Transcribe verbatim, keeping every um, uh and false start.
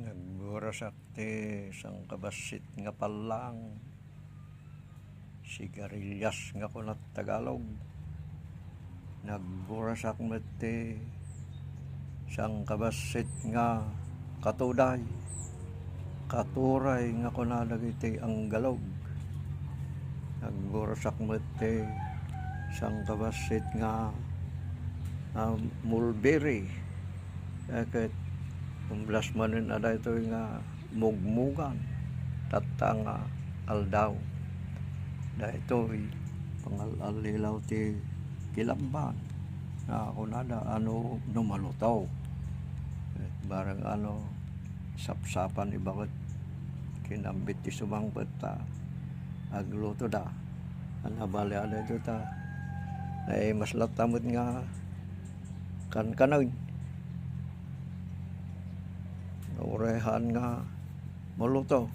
Nagburasak ti sangkabassit nga pallang, sigarilyas nga kunat Tagalog. Nagburasak met ti sangkabassit nga katuday, katuray nga kuna dagiti Anggalog. Nagburasak met ti sangkabassit nga, ah, mulberry. Ket umlas manen a daytoy nga mugmugan tatta nga aldaw. Daytoy pangal-allilaw ti kilabban nga kunada ano no maluto. Ket bareng ano sapsapan ibaket kinambit ti sumangpet ta agluto da. Ana bali a daytoy ta naimas latta met nga kankanen. Uray haan nga maluto.